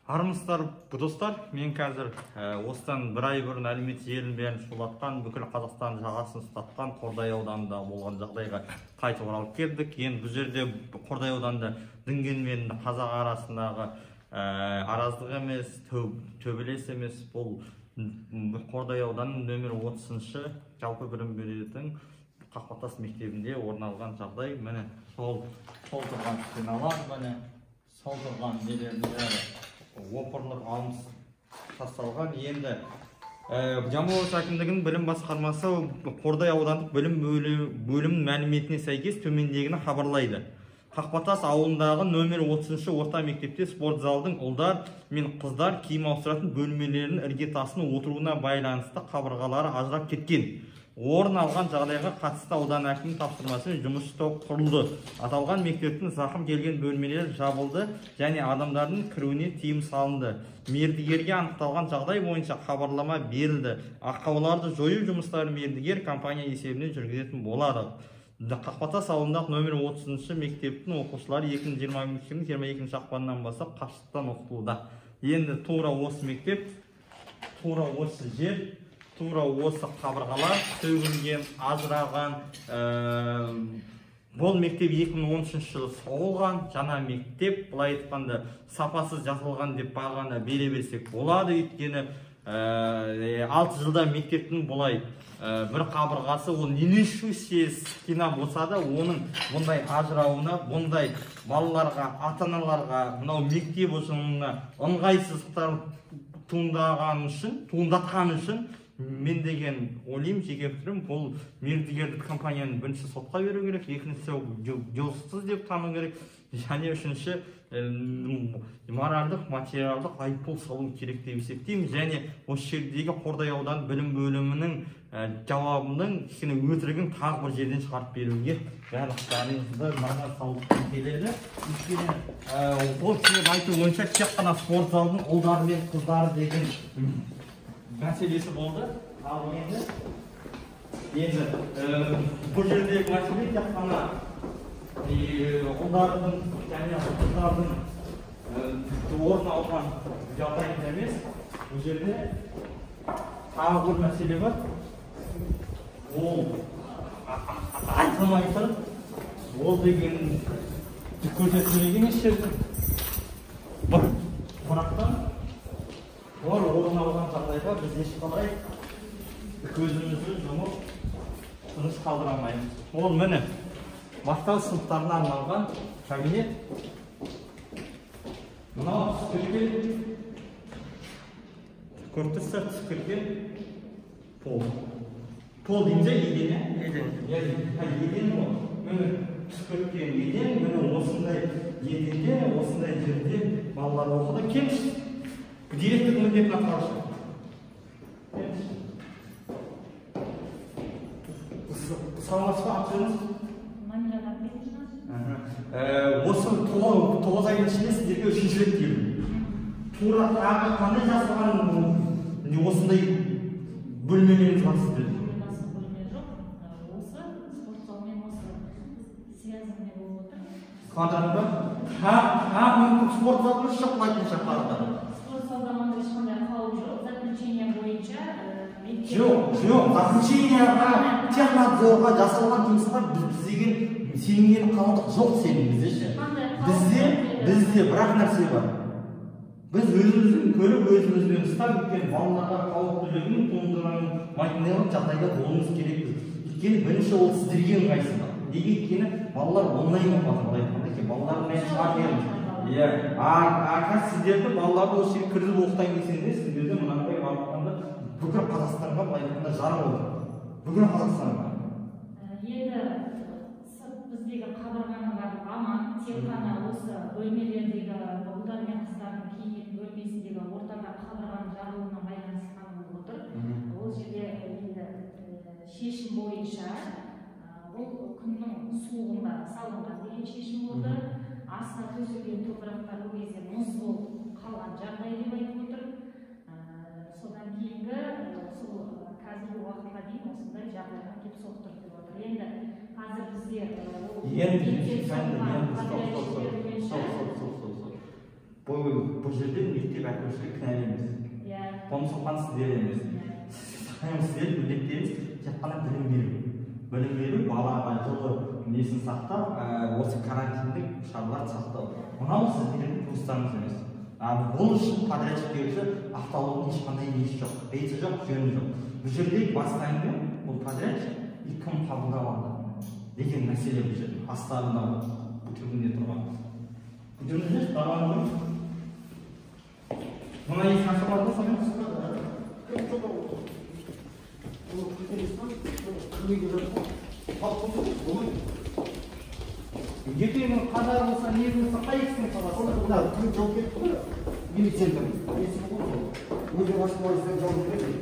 Армысыздар, достар, мен қазір осыдан бір ай бұрын әлеуметтік желінің бәрін шулатқан, бүкіл Қазақстан жағасын ұстатқан Қордай ауданында болған жағдайға қайтып оралып келдік. Енді бұл жерде Қордай ауданында дүнген мен қазақ арасындағы араздық емес, төбелес емес, бұл Қордай ауданының нөмір 30-шы жалпы білім беретін Қақпатас мектебінде орын алған жағдай. Міне сол тұрған стеналар, міне сол тұрған нелердің бәрі опырылып алынып тасталған. Енді Жамбыл облысы әкімдігінің білім басқармасы Қордай аудандық білім бөлімінің мәліметіне сәйкес төмендегіні хабарлайды. Қақпатас ауылындағы нөмір 30-шы орта мектепте спорт залдың ұлдар мен қыздар киім ауыстыратын бөлмелерінің іргетасының отыруына байланысты қабырғалары ажырап кеткен. Орын алған жағдайға қатысты аудан әкімінің тапсырмасымен жұмысшы топ құрылды. Аталған мектептің зақым келген бөлмелері жабылды және адамдардың кіруіне тыйым салынды. Мердігерге анықталған жағдай бойынша хабарлама берілді. Ақауларды жою жұмыстары мердігер компания есебінен жүргізетін болады. Қақпатас ауылындағы нөмір 30-шы мектептің оқушылары 2022 ақпаннан бастап қашықтан оқытылуда. Енді тура осы мектеп, тура осы жер, тура осы қабырғалар сөгілген, ажыраған. Бұл мектеп 2013 жылы соғылған, жаңа мектеп, былай айтқанда сапасыз жасалған деп бағаны бере берсек болады. Өйткені 6 жылда мектептің бұлай бір қабырғасы, ол ненешущая стена болса да, оның бұндай ажырауына, бұндай балаларға, ата-аналарға, мынау мектеп ұжымына ыңғайсыздықтар туындаған үшін, туындатқан үшін мен деген ойлаймын, жеке пікірім, бұл мердігерлік компанияны бірінші сотқа беру керек, екіншісі жолсыз деп тану керек, және үшінші моральдық, материалдық айыппұл салу керек деп есептеймін. Және осы жердегі Қордай ауданы білім бөлімінің жауабының кішкене өтірігін тағы бір жерден шығарып беруге барлықтарыңызды назар салғым келеді. Өйткені ол кісінің айтуы бойынша тек қана спорт залдың ұлдары мен қыздары деген мәселесі болды. Ал енді бұл жердегі мәселе тек қана ұлдардың және қыздардың орын алған жағдайында емес. Бұл жерде тағы бір мәселе бар. Ол айтылмай тұр. Ол деген көрсетілмеген еш жерде. Бірақтан олар орын алған жағдайға біз ешқалай көзімізді жұмып тыныш қалдыра алмаймыз. Ол міне бастауыш сыныптарына арналған кабинет. Мынау түсіп кеткен, көріп тұрсыздар, түсіп кеткен пол. Пол дейміз, еден, еден. Еден ғой. Міне түсіп кеткен еден, міне осындай еденде, осындай жерде балалар оқыды. Келіңізші. Директордың міндетін атқарушы. Саламатсыз ба, аты жөніңіз? Осы 9 айдың ішінде сіздерге 3-ші рет келдім. Тура тағы қандай жасалған осындай бөлмелеріңіз бар сіздерде? Басқа бөлме жоқ. Осы спорт залмен осы связанный болып отыр. Квадрат па? Мүмкін спорт залдың іші құлайтын шақырады. Спорт залда ондай ешқандай қауіп жоқ. Заключение бойынша жоқ, заключениеға, технадзорға жасалған жұмысқа біз деген сенген қалдық жоқ сенімізде ше. Бізде бір-ақ нәрсе бар. Біз өзіміздің көріп, өзімізбен ұстап, өйткені балаларға қауіптілігін туындамайтындай жағдайда болуымыз керекпіз. Өйткені бірінші ол сіздерге ыңғайсыздық. Неге? Өйткені балалар онлайн оқып жатыр, былай айтқанда, балалардың бәрін шығарып береміз. Иә, қазір сіздерді балаларды осы жерге кіргізіп оқытайын десеңдер, сіздерде мынандай айтқанда бүкіл Қазақстанға былай айтқанда жарып отыр. Бүкіл Қазақстанға. Енді біздегі қабырғаның барлығы аман, тек қана осы бөлмелердегі ұлдар мен қыздардың киінетін бөлмесіндегі ортада қабырғаның жарылуына байланысты ғана болып отыр. Ол жерде енді шешім бойынша бұл күннің суығында салынған деген шешім болды. Астына төселген топырақтар ол кезде мұз болып қалған жағдай деп айтып отыр. Содан кейінгі сол қазіргі уақытқа дейін осындай жағдайға келіп соқтырды деп отыр. Енді қазір бізде ол Енді мектеп соғылған подрядчиктер бойынша Бұл жерде мектеп әкімшілігі кінәлі емес. Бұны соққан сіздер емес. Сіздер міндеттеріңіз тек қана білім беру. Білім беру, балаға жылы несін сақтап, осы карантиндік шараларды сақтау. Мынау сіздердің туыстарыңыз емес. Бұл үшін подрядчик келсе, ақталудың ешқандай несі жоқ, реті жоқ, жөні жоқ. Бұл жерде басты әңгіме бұл подрядчик и кім қабылдап алды деген мәселе бұл жерде астарында түбінде тұрған. Жүріңіздерші, даланы көрейік. Мына есік ашылады ма сонымен? Ертең қаза болса, не болса, қай есіктен табасыздар? Мына күн жауып кетті ғой, милиционер. Есік ғой сол. Өзі ашып алса жауып кетеді.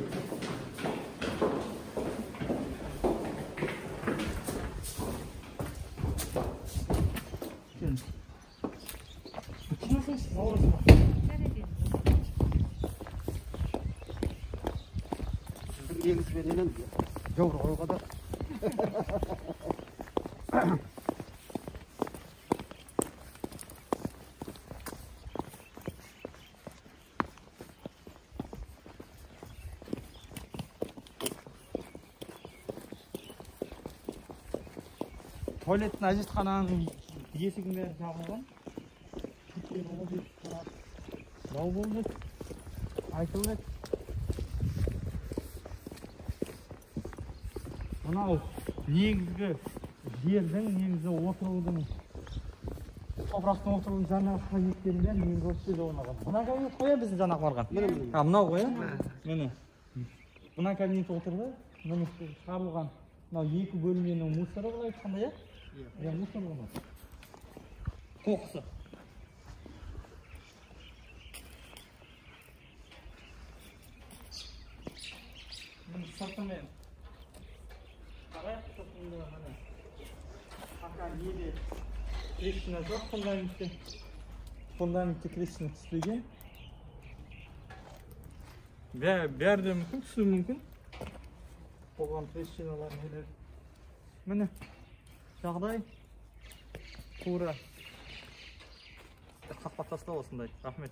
Сіздің еңісіменен жауыр қоюға да. Туалеттің әжетхананың есігінің бәрі жабылған. Дау болды, айтылды. Мынау негізгі жердің, негізгі отырудың, топырақтың отырудың жаңағы қажеттерінің бәрі негізгі осы жерде орналған. Мына кабинет қой, біздің жаңағы барған. Мынау ғой, міне. Мына кабинет отырды, міне шығарылған. Мынау екі бөлменің мусоры былай айтқанда, иә? Иә, мусор ғой. Қоқысы. Міне сыртымен қарайық, сыртында міне. Пока неде трещина жоқ фундаментте. Фундаментте трещина түспеген. Бәрі де мүмкін, түсуі мүмкін. Болған трещиналар нелер. Міне жағдай тура. Қақпақ тастау осындай. Рахмет.